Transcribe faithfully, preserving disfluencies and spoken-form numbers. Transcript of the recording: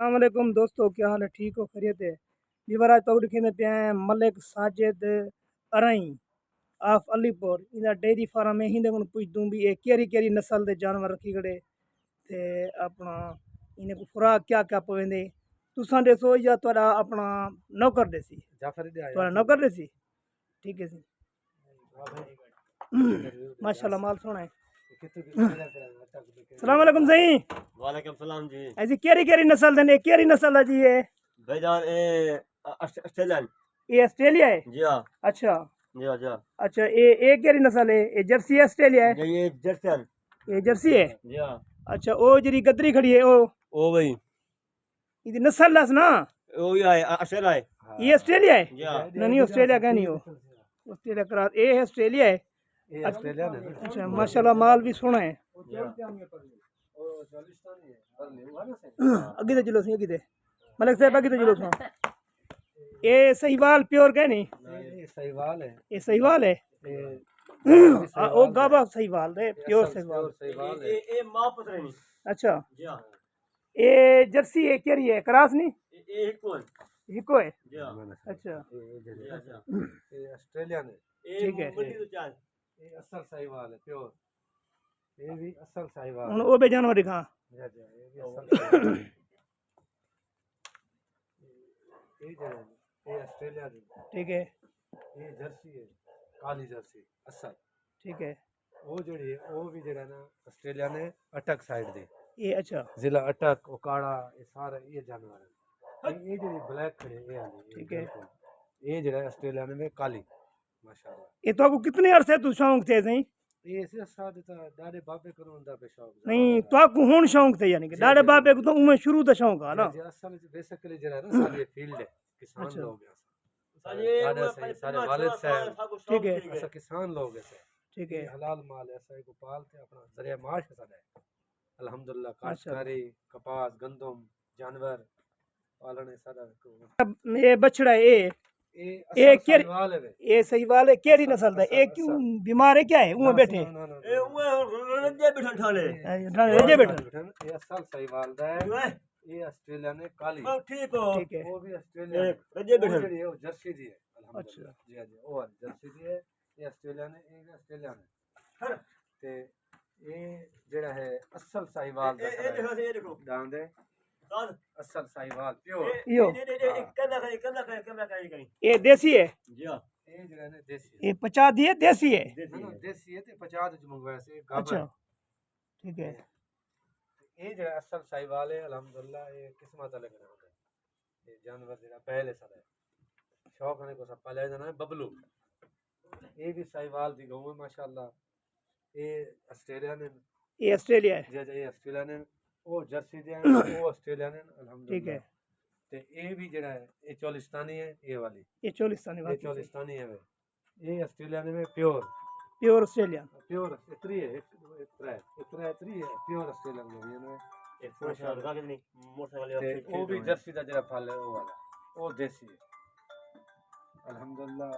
السلام علیکم دوستو، کیا حال ہے؟ ٹھیک ہو؟ خیریت ہے؟ ویور، اڄ تہاکوں ݙکھیندے پئے ہیں ملک ساجد ارائیں آف علی پور، ایندا ڈیری فارم ہے۔ ایندے کوں پچھدوں بھی اے کیڑھی کیڑھی نسل دے جانور رکھی کھڑے تے اپݨا ایندے کوں خوراک کیا کیا پویندے، تساں ݙیسو یا تہاݙا اپݨا نوکر ݙیسی؟ جعفر ݙے آیا۔ تہاݙا نوکر ݙیسی؟ ٹھیک ہے جی۔ ماشاءاللہ، مال سوہݨا ہے۔ السلام علیکم سائیں۔ وعلیکم السلام جی۔ ایسی کیڑھی کیڑھی نسل دے نے؟ کیڑھی نسل ہے جی اے؟ بھائی جان، اے آسٹریلین۔ اے آسٹریلیا ہے؟ جی ہاں۔ اچھا۔ جی ہاں، جی ہاں۔ اچھا، اے اے کیڑھی نسل ہے؟ اے جرسی ہے، آسٹریلیا ہے؟ جی، اے جرسین۔ اے جرسی ہے؟ جی ہاں۔ اچھا، او جیڑھی گدری کھڑی ہے او؟ او بھائی۔ ایندی نسل ݙس نا۔ او وی آئے، آسٹریلیا ہے۔ اے آسٹریلیا ہے؟ جی ہاں۔ نہیں، نہیں، آسٹریلیا کائنی او۔ آسٹریلیا کرا، اے آسٹریلیا ہے۔ اے آسٹریلیا نے۔ اچھا، ماشاءاللہ، مال بھی سوہݨا ہے۔ جی ہاں۔ اڳے تے چلو سائیں، اڳے تے۔ ملک صاحب، اڳے تے چلو سائیں۔ اے سہیوال پیور کائنی؟ اے سہیوال ہے۔ اے سہیوال ہے؟ اے او گابھا سہیوال دے، پیور سہیوال۔ سہیوال ہے۔ اے، اے ماء پتر ہے نی۔ اچھا۔ جی ہاں۔ اے جرسی ہے، کیڑھی ہے؟ کراس نی؟ اے، اے ہکو ہے۔ ہکو ہے؟ جی ہاں۔ اچھا۔ جی ہاں، جی ہاں۔ اے آسٹریلیا نے۔ اے ٹھیک ہے۔ منڈی توں چاہ۔ اے اصل ساہیوال ہے، پیور۔ اے بھی اصل ساہیوال ہݨ ہے۔ او ٻئے جانور ݙکھا۔ جی، جی، اے بھی اصل ساہیوال ہے۔ اے جیڑھا ہے، اے آسٹریلیا دی۔ ٹھیک ہے۔ اے جرسی ہے، کالی جرسی، اصل۔ ٹھیک ہے۔ او جیڑھی ہے، او بھی جیڑھا نا آسٹریلیا نے اٹک سائیڈ دی۔ اے اچھا۔ ضلع اٹک، اوکاڑا، اے سارے اے جانور ہیں۔ اے، اے جیڑھی بلیک کھڑی ہے، اے والی، اے ٹھیک ہے۔ بالکل۔ اے جیڑھا آسٹریلیا نے میں کالی۔ ماشاءاللہ۔ اے تہاکوں کتنے عرصے توں شوق تھئے سئیں؟ اے اسی اساں دے تاں ݙاݙے بابے کنوں ہوندا پئے شوق۔ نہیں، تہاکوں ہݨ شوق تھئے، یعنی کہ جی، ݙاݙے جی، بابے جی۔ کوں تاں اونویں شروع دا شوق ہا نا۔ جی، جی، اصل وچ بیسیکلی جیڑھا نا ساݙی فیلڈ ہے، کسان اچھا۔ لوگ ہیں اساں۔ ساݙے ݙاݙے سئیں، ساݙے والد صاحب۔ ٹھیک ہے۔ اساں کسان لوگ ہیں سئیں۔ ٹھیک ہے۔ اے حلال مال ہے، اساں ایکوں پال تے اپݨا ذریعہ معاش ہے ساݙا۔ الحمدللہ، ماشاءاللہ۔ کاشتکاری، کپاس، گندم، جانور پالݨ ہے ساݙا۔ اے بچڑا ہے، اے۔ اے اے اصل کیڑ-، ساہیوال ہے وے۔ اے ساہیوال ہے، کیڑھی اصل، نسل دا؟ اصل، اے کیوں اصل۔ بیمار ہے، کیا ہے؟ اونویں نہ، بیٹھے۔ نہ، نہ، نہ۔ اے اونویں رڄے بیٹھن ٹھالے۔ اے رڄے بیٹھن۔ اے اصل ساہیوال دا ہے۔ اے۔ اے آسٹریلیا نے کالی۔ بس ٹھیک ہو۔ ٹھیک ہے۔ او بھی آسٹریلیا اے نے۔ رڄے او بیٹھن۔ جیڑھی ہے، او جرسی دی ہے، الحمدللہ۔ اچھا۔ جی، جی، او والی جرسی دی ہے۔ اے آسٹریلیا نے، اے بھی آسٹریلیا نے۔ تے اے جیڑھا ہے اصل ساہیوال دا اے، اے کھڑا ہے۔ ݙیکھو، اے ݙیکھو۔ ݙاند ہے۔ ݙاند۔ اصل ساہیوال، پیور۔ اے، ایہو۔ اے، اے، اے، اے، ہاں۔ کیمرہ کھڑی، کیمرہ کھڑی، کیمرہ کھڑی کھڑی۔ اے دیسی ہے؟ جی ہاں۔ اے جیڑھا ہے نا دیسی ہے۔ اے پچا دی ہے، دیسی ہے؟ دیسی ہے۔ ہاں، دیسی ہے تے پچا توں منگوایا سی، گابھر۔ اچھا۔ ٹھیک ہے۔ اے جیڑھا اصل ساہیوال ہے، الحمدللہ، اے قسمت والے کنے ہوندا ہے۔ اے جانور جیڑھا پہلے سارا ہے۔ شوق نے کو سب پالیا جانا ہے ببلو۔ اے بھی ساہیوال دی ڳئوں ہے، ماشاءاللہ۔ اے آسٹریلیا نے۔ اے آسٹریلیا ہے۔ جی، جی، اے آسٹریلیا نے۔ او جرسی دے ہیں، او آسٹریلیا نے، الحمدللہ۔ ٹھیک ہے۔ تے اے بھی جیڑھا ہے، اے چولستانی ہے، اے والی۔ اے چولستانی اے والی۔ چولستانی ہے وے۔ اے آسٹریلیا نے وے پیور۔ پیور آسٹریلیا۔ پیور، اے تری ہے، ہک، ݙو، اے ترے۔ اے ترے، تری ہے، پیور آسٹریلیا نے وے۔ اے پورے شہر دا نہیں، موٹر سائیکل والے تے آپ او بھی ٹھیک ہے۔ جرسی دا جیڑھا پھل ہے، او والا۔ او دیسی ہے۔ الحمدللہ۔